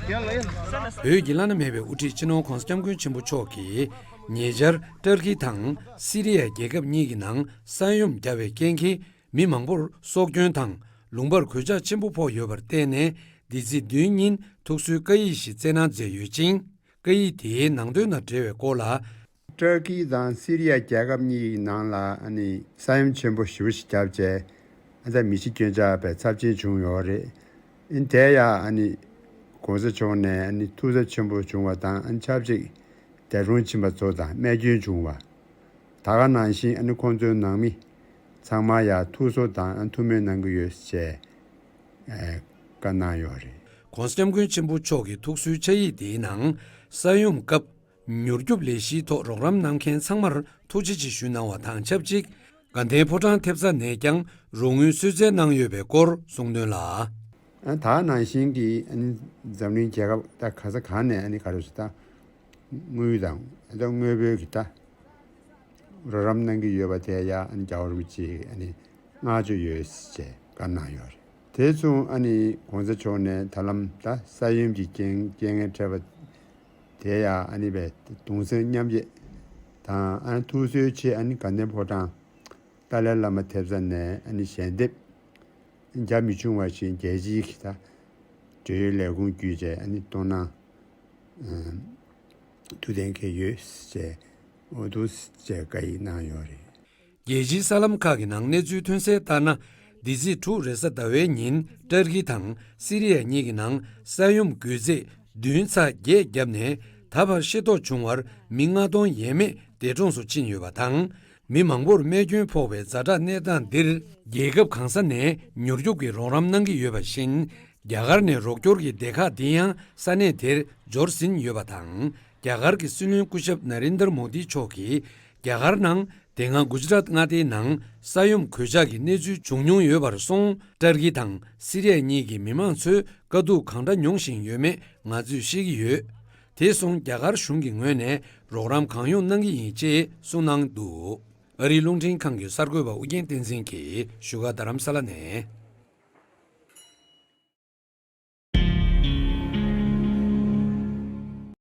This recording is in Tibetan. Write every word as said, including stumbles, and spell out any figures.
བོད་ཀྱི་བླ་ན་མེད་པའི་དབུ་ཁྲིད་སྤྱི་ནོར་༧གོང་ས་༧སྐྱབས་མགོན་ཆེན་པོ་མཆོག་གིས་ཉེ་ཆར་ཏུར་ཀི་དང་སི་རི་ཡ་རྒྱལ་ཁབ་གཉིས་ཀྱི་ནང་ས་ཡོམ་བརྒྱབ་པའི་རྐྱེན་གྱིས་མི་མང་པོར་སྲོག་སྐྱོན་དང་ལུང་པར་གོད་ཆག་ཆེན་པོ་ཕོག་ཡོད་པར་བརྟེན་ནས། འདི་ཚེས་བདུན་ཉིན་ཐུགས་གསོའི་བཀའ་ཡིག་ཞིག་བསྩལ་གནང་མཛད་ཡོད་ཅིང་། བཀའ་ཡིག་དེའི་ནང་དོན་དང་འབྲེལ་བའི་སྐོར་ལ། ཏུར་ཀི་དང་སི་རི་ཡ་རྒྱལ་ཁབ་གཉིས་ཀྱི་ནང་ལ་ཨ་ནི་ས་ཡོམ་ཆེན་པོ་ཞེ་པོ་ཞིག་བརྒྱབ་བྱས། ཨ་ད་མི་ཤི་སྐྱོན་ཆག་པའི་ཚབས་ཆེན་བྱུང་ཡོད་རེད། ཨ་ནི་དེ་ཡང་ཨ་ནི་༧གོང་ས་མཆོག་ནས་ཨ་ནི་ཐུགས་འཚབ་ཆེན་པོ་བྱུང་བ་དང་། ཨ་ནི་ཆབས་ཅིག་འདས་གྲོངས་ཕྱིན་པ་ཚོ་དང་རྨས་སྐྱོན་བྱུང་བ། ད་ག་ནང་བཞིན་ཨ་ནི་ཁོང་ཚོའི་ནང་མི་ཚང་མ་ཡང་ཐུགས་གསོ་དང་ཨ་ནི་ཐུགས་སྨོན་གནང་གི་ཡོད་ཅེས་ཨ་བཀའ་གནང་ཡོད་རེད། ༧གོང་ས་༧སྐྱབས་མགོན་ཆེན་པོ་མཆོག་གི་ཐུགས་གསོའི་ཕྱག་ཡིག་དེའི་ནང་ས་ཡོམ་སྐབས་མྱུར་སྐྱོབ་ལས་གཞིའི་ཐོག་རོགས་རམ་གནང་མཁན་ཚང་མར་ཐུགས་རྗེ་ཆེ་ཞུ་གནང་བ་དང་ཆབས་ཅིག་དགའ་ལྡན་ཕོ་བྲང་ཐེབས་རྩ་ནས་ཀྱང་རོགས་དངུལ་གསོལ་སྩལ་གནང་ཡོད་པའི་སྐོར་གསུངས་དོན་ལ། ཨ་ད་ནང་བཞིན་གྱི་ཨ་ནི་འཛམ་གླིང་རྒྱལ་ཁབ་ད་ག་ས་ག་ནས་ཨ་ནི་ག་རེ་ཞུ་ད། དངུལ་དང་ཨ་ད་དངོས་པོའི་གི་ད་རོགས་རམ་གནང་གི་ཡོད་པ་དེ་ཡང་ཨ་ནི་རྒྱལ་བ་རིན་པོ་ཆེ་ཨ་ནི་བསྔགས་བརྗོད་ཡོད་ཅེས་བཀའ་གནང་ཡོད་རེད། དེ་མཚུངས་ཨ་ནི་༧གོང་ས་མཆོག་ནས་ད་ལམ་ད་ས་ཡོམ་གྱི་རྐྱེན་རྐྱེན་ངན་འཕྲད་པ་དེ་ཡང་ཨ་ནི་བའི་གདུང་སེམས་མཉམ་སྐྱེད་དང་ཨ་ནི་ཐུགས་གསོའི་ཆེད་ཨ་ནི་དགའ་ལྡན་ཕོ་བྲང་ཏཱ་ལའི་བླ་མ་ཐེབས་རྩ་ནས་ཨ་ནི་ཞལ་འདེབས་རྒྱ་མི་ཆུང་བ་ཞིག་རྒྱལ་སྤྱིའི་གི་ད་འབྲེལ་ཡོད་ལས་ཁུངས་བརྒྱུད་བྱས་ཨ་ནི་གཏོང་གནང་ཐུགས་གཏན་འཁེལ་ཡོད་ཅེས་འོ་འདུག་ཅེས་བཀའ་ཡིག་གནང་ཡོད་རེད། རྒྱལ་སྤྱིའི་གསར་ལམ་ཁག་གི་ནང་གནས་ཚུལ་ཐོན་གསལ་ལྟར་ན། འདི་ཚེས་དྲུག་རེས་གཟའ་ཟླ་བའི་ཉིན་ཏུར་ཀི་དང་སི་རི་ཡ་གཉིས་ཀྱི་ནང་ས་ཡོམ་གུད་ཚད་བདུན་ཚེག་བརྒྱད་བརྒྱབ་ནས་ད་བར་ཤེས་རྟོགས་བྱུང་བར་མི་ལྔ་སྟོང་ཡས་མས་འདས་གྲོངས་སུ་ཕྱིན་ཡོད་པ་དང་། མི་མང་པོར་རྨས་སྐྱོན་ཕོག་པའི་ཛ་དྲག་གནས་སྟངས་འདིར་རྒྱལ་ཁབ་གང་ས་ནས་མྱུར་སྐྱོབ་ཀྱི་རོགས་རམ་གནང་གི་ཡོད་པ་བཞིན། རྒྱ་གར་ནས་རོགས་སྐྱོར་གྱི་སྡེ་ཁག་འདི་ཡང་ས་གནས་དེར་འབྱོར་ཟིན་ཡོད་པ་དང་། རྒྱ་གར་གྱི་སྲིད་བློན་སྐུ་ཞབས་ན་རིན་དར་མོ་དི་མཆོག་གིས་རྒྱ་གར་ནང་དེ་སྔ་གུ་ཇི་རཱཏ་མངའ་སྡེའི་ནང་ས་ཡོམ་གོད་ཆག་གི་གནས་ཚུལ་བྱུང་མྱོང་ཡོད་པར་སོང་། ཏུར་ཀི་དང་སི་རི་ཡ་གཉིས་ཀྱི་མི་མང་ཚོས་དཀའ་སྡུག་གང་འདྲ་མྱོང་བཞིན་ཡོད་མེད་ང་ཚོས་ཤེས་ཀྱི་ཡོད། དེ་སོང་རྒྱ་གར་གཞུང་གི་ངོས་ནས་རོགས་རམ་གང་ཡོང་གནང་གི་ཡིན་ཅེས་གསུངས་གནང་འདུག་ཨ་རིའི་རླུང་འཕྲིན་ཁང་གི་གསར་འགོད་པ་ཨུ་རྒྱན་བསྟན་འཛིན་གྱིས་བཞུགས་སྒར་རྡ་རམ་ས་ལ་ནས།